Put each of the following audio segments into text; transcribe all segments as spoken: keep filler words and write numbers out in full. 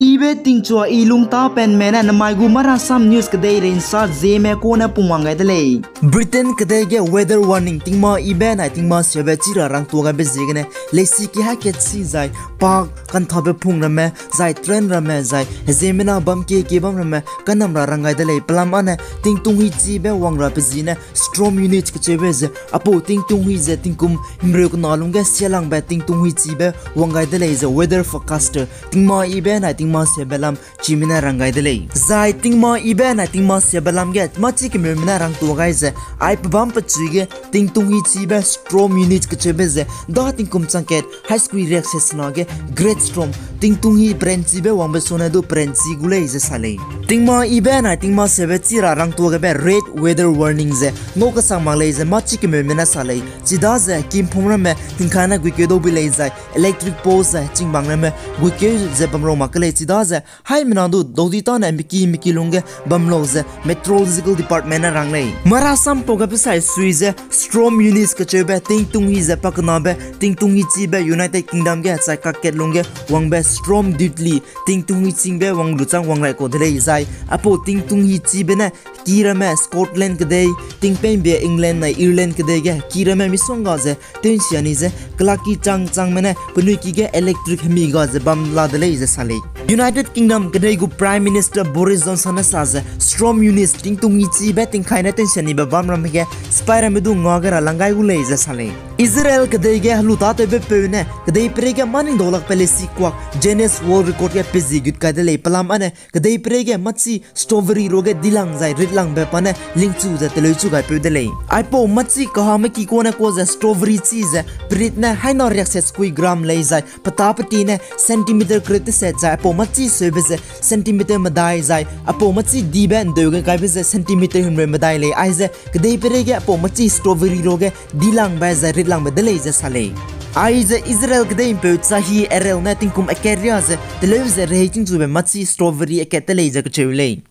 Ibe tingchua i lungtapenme ne namai gu Marasam News kedeirei nsa Zeme kune pungwang gai de lei. Britain kedei ge weather warning tingma ibe nai tingma siabe chi ra rangtua gaibe ziegene leisi ki ha kat si zai park kanthabe phung ramme zai train ramme zai heziemmena bam kie kie bam ramme kanam ra rang gai de lei. Pelam âne tingtunghui chibe wang ra pe zi ne storm unit kecheube ze aipau tingtunghui ze tingkum himreu kena lungge sialangbe tingtunghui chibe wang gai de lei ze weather forecaster tingma ibe nai tingma siabe lam chime ne rang gai de lei. Zai tingma ibe nai tingma siabe lam ge mâchi kemeume ne rangtua gai ze, ai pebâm pechui ge tingtunghui chibe storm unit kecheube ze da tingkum chang kat haî sekui riak se sena ge great storm tingtunghui peranchibe wangbe sone du peranchi gu lei ze sa lei. Tingma ibe nai tingma siabe chi ra rangtua gaibe red weather warning ze ngau kesang mak lei ze mâchi kemeume ne sa lei. Chidaze hekimpum ramme tingkai ne guikeu dau bui lei zai electric post zai chingbang ramme guikeu ze bam rau mak ke lei. Chidaze haimena du daudi tâne miki miki lungge bam lau ze Meteorological Department ne rang lei. Marasam pau gaibe sai sui ze storm Eunice kecheube tingtunghui ze pakenabe tingtunghui chibe United Kingdom ge chai kakkat lungge wangbe storm Dudley tingtunghui chingbe wang lu chang wang rai kau de lei zai aipau tingtunghui chibe ne ki ramme Scotland kedei, tingpeîbe England nai Ireland kedei ge ki ramme misongga ze tew nsia ni ze kelak ki chang changme ne penui ki ge electric hemi ga ze bam la de lei ze sa lei. United Kingdom kedei gu Prime Minister Boris Johnson ne sa ze storm Eunice tingtunghui chibe tingkai ne tew nsia nibe bam ramme ge sipai ramme du ngua ge ra lang gai gu lei ze sa lei. Israel kedei ge helu tâtewbe peu ne kedeiperei ge mâ ning dau lakbe leisi kuak Guinness World Record ge pezi gut kai de lei. Pelam âne kedeiperei ge mâchi strawberry ruage dilang zai ritlangbe pa ne lingchu ze teleuchu gaipeu de lei. Aipau mâchi kahangme ki kune kau ze strawberry chi ze perit ne haina riak se sekui gram lei zai petâ peti ne centimeter kereu teset zai aipau mâchi seube ze centimeter medai zai aipau mâchi dibe ndeu ge gaibe ze centimeter himreu medai lei. Aize kedeiperei ge aipau mâchi strawberry ruage dilangbe zai ritlangbe de lei ze sa lei. Aize Israel kedei ’mpeu Tzahi Ariel ne tingkum akat riâ ze teleu ze rehei chingchube mâchi strawberry akat te lei ze kecheu lei.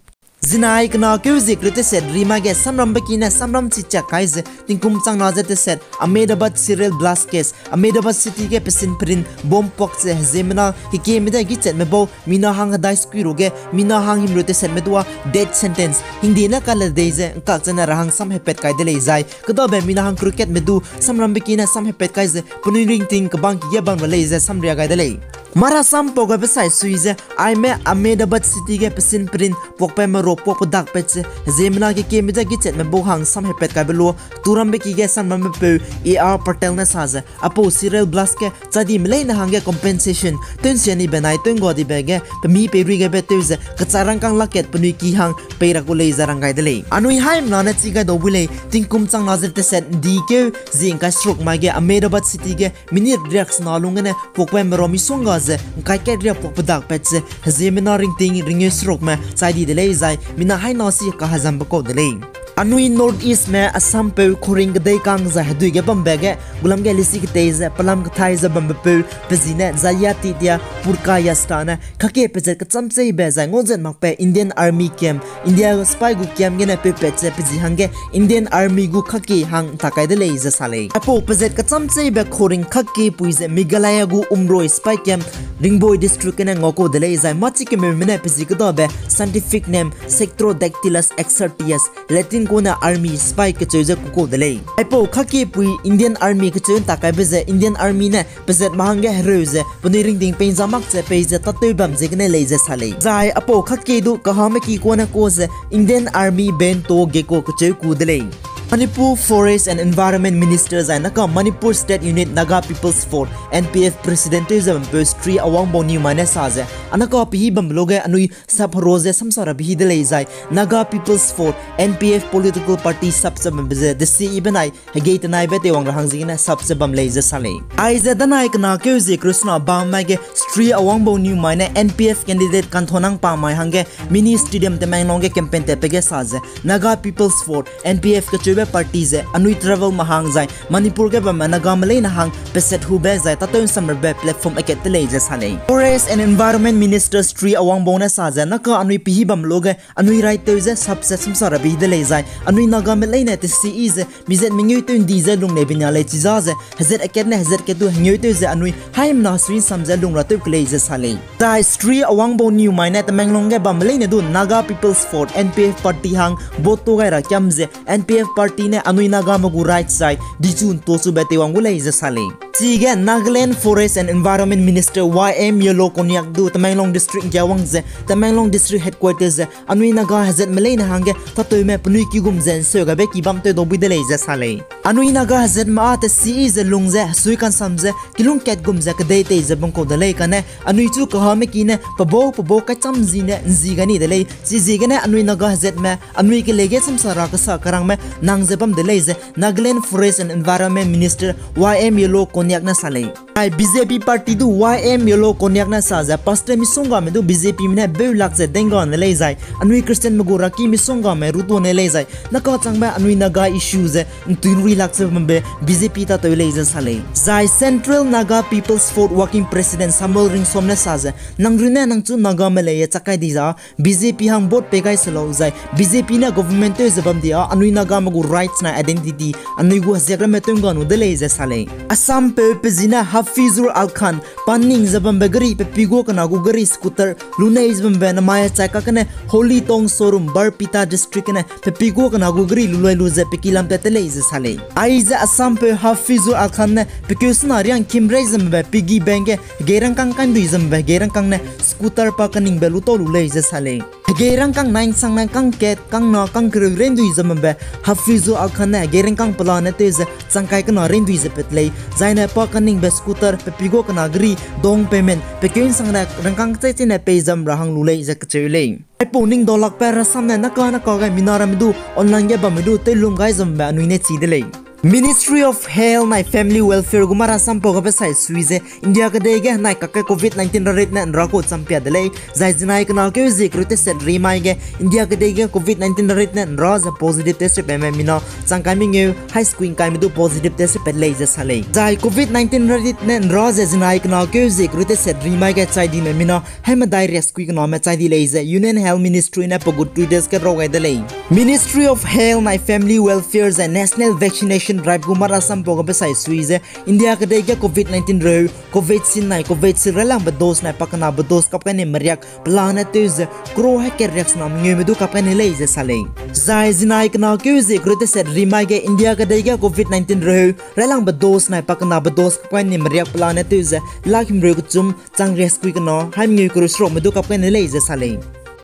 Zinai kena keu zie kereu teset rimai ge samrambe ki ne samram chi chiak kai ze tingkum changna ze teset Ahmedabad serial blast case, Ahmedabad city ge pesin perin bomb puak ze heziemmena kekieme de gichatme bau mina hang hedai sekui ruage mina hang himreu tesetme du â death sentence hingde ne kale dei ze ’ngkak chene ra hang sam hepat kai de lei zai kêdabe mina hang kereu katme du samrambe ki ne sam hepat kai ze penui ringting kebang ki ge bam ra lei ze samria gai de lei. Marasam pau gaibe sai sui ze aime Ahmedabad city ge pesin perin puakbe merua puak pedakpat ze heziemmena kekieme de gichatme bau hang sam hepat kaibe lu turambe ki ge samrambe peu A R Patel ne sa ze aipau serial blast ge chadime leine hangge compensation tew nsia nibe nai tew ’nggua dibe ge pemi peirui gaibe tew ze kechârangkâng lakkat penui ki hang pei ra ku lei ze rang gai de lei. Anui haimena ne chi gai dau bui lei, tingkum changna ze teset ’ndi keu zie ’ngkai seruk mai ge Ahmedabad city ge minute riaksena lung gene puakbe merua misongga ze ’ngkai kat riâ puak pedakpat ze heziemmena ringting ringeu serukme chai di de lei zai mina haina si kahezambe kau de lei. Anui North Eastme Assam peu Khoring kedei kang zai hedui ge bambe ge gulam ge leisi ketei ze pelam kethai ze bambe peu pe zi ne Jayatidya Purkayastha ne kake pezat kechâm cheibe zai ngauzat makbe Indian Army camp, India sipai gu camp gene peupat ze pe zi hangge Indian Army gu kake hang ’ntak kai de lei ze sa lei. Aipau pezat kechâm cheibe Khoring kake pui ze Meghalaya gu Umroi sipai camp, Ri Bhoi District gene ngau kau de lei zai mâchi kemeume ne pe zi kêdabe scientific name Sectrodactylus exarteus, Latin kune army sipai kecheu ze ku kau de lei. Aipau kake pui Indian Army kecheu ’ntak kaibe ze Indian Army ne pezat ma hangge hereu ze penui ringting pei ’nza mak ze pei ze tâtew bam ziegene lei ze sa lei. Zai aipau kake du kahangme ki kune kau ze Indian Army bento gecko kecheu ku de lei. Manipur Forest and Environment Minister zai naka Manipur State Unit Naga People's Force, N P F President tew ze bampeu Shri Awangbou Newmai ne sa ze, anaka pehî bambe luge anui sap hero ze samsa ra pehî de lei zai Naga People's Force, N P F political party sap ze bambe ze desi benai hegei tenaibe teiwang ra hang ziegene sap ze bam lei ze sa lei. Aize danai kena keu zie kereu sena bam mai ge Shri Awangbou Newmai ne N P F candidate Kanthanang Pamai hangge mini stadium Tamenglong ge campaign tatbe ge sa ze Naga People's Force, N P F kecheu party ze anui travel mahang zai Manipur ge bamme Nagame leine hang peset hube zai tâtew nsamrabe platform akat de lei ze sa lei. Forest and Environment Minister Shri Awangbou ne sa ze Naga anui pehî bam luge anui raitew ze sapse sumsa rabe de lei zai anui Nagame leine tesi ze mizet mengeutew ndi ze lung lei benia lei chiza ze hezet akat ne hezet kat du hengeutew ze anui haimena sui nsam ze lung ratew ke lei ze sa lei. Zai Shri Awangbou Newmai ne Tamenglong ge bamme leine du Naga People's Front, N P F party hang vote tu gai ra kiam ze N P F party ne anui Nagame gu rights zai dichu ntuachube teiwang gu lei ze sa lei. Chige Nagaland Forest and Environment Minister Y M Yolo Konyak du Tamenglong District ge wang ze Tamenglong District Headquarters ze anui Naga hezatme leine hangge tâtewme penui ki gum ze nseu gabe ki bam tew dau bui de lei ze sa lei. Anui Naga hezatme â tesi ze lung ze hesui kansam ze kilung kat gum ze kedei tei ze bam kau de lei kane anui chu kahame ki ne pebau pebau kaicham zi ne nzi gai ni de lei. Chiziegene anui Naga hezatme anui kelei ge samsa ra kesa karangme nang ze bam de lei ze Nagaland Forest and Environment Minister Y M Yolo Konyak ne sa lei. Ai B J P party du Y M Yolo Konyak ne sa ze pastor misonggame du B J Pme ne beu lak ze dengga ne lei zai anui Christianme gu raki misonggame rutua ne lei zai Naga changbe anui Naga issue ze ntui rui lak ze bambe B J P tâtew lei ze sa lei. Zai Central Naga People's Front Working President Samuel Ringsom ne sa ze nang runne nang chu Nagame lei ye chak kai di za B J P hang vote pei gai se lau zai B J P ne government tew ze bam di â anui Nagame gu rights nai identity anui gu heziak ramme tew ngga nu de lei ze sa lei. Assampeu pe zi ne Hafizul Alkhan pa ning ze bambe gari pe pi gua kena gu gari scooter lu nei ze bambe namai chai kakene Holy Tong Showroom Barpeta District gene pe pi gua kena gu gari lu loi lu ze pe ki lam tat te lei ze sa lei. Aize Assampeu Hafizul Alkhan ne pe keu sena riang kim rei ze bambe piggy bank ge hegei rangkâng kandui ze bambe hegei rangkâng ne scooter pa kaningbe lu tau lu lei ze sa lei. Hegei rangkâng nai nsangne kang kat, kang na, kang kereu rendui ze bambe Hafizul Alkhan ne hegei rangkâng pelane tew ze changkai kena rendui ze pat lei. Zaine pa kaningbe scooter pe pi gua kena gari down payment pe keu nsangne rangkâng kechei chei ne pei zam ra hang lu lei ze kacheu lei. Aipau ning daulakbe rasam ne naka naka gai mina ramme du online ge bamme du tew lung gai ze bambe anui ne chi de lei. Ministry of Health nai Family Welfare gu marasampau gabe sai sui ze India kedei ge nai kakge covid nineteen rarit ne nra kau champia de lei. Zai zinai kena keu zie kereu teset rimai ge India kedei ge covid nineteen rarit ne nra ze positive test paime mina changkai mengeu hai squin kaime du positive test pat lei ze sa lei. Zai covid nineteen rarit ne nra ze zinai kena keu zie kereu teset rimai ge chai dime mina hai medai riak squin kename chai di lei ze Union Health Ministry ne pe gu Twitter ge rau gai de lei. Ministry of Health nai Family Welfare zai National Vaccination Drive gu marasampau gabe sai sui ze India kedei ge covid nineteen reu Covaxin nai Covishield railangbe dose nai pakenabe dose kap kai ni meriak pelane tew ze crore hai kat riak sena mengeume du kap kai ni lei ze sa lei. Zai zinai kena keu zie kereu teset rimai ge India kedei ge covid nineteen reu railangbe dose nai pakenabe dose kap kai ni meriak pelane tew ze lak himreu kechum chang riak squin kena hai mengeu kereu serukme du kap kai ni lei ze sa lei.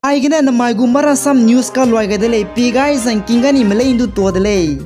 Aigene namai gu marasam news kaluai gai de lei, pi gai zangking gai nime lei ndu tua de lei.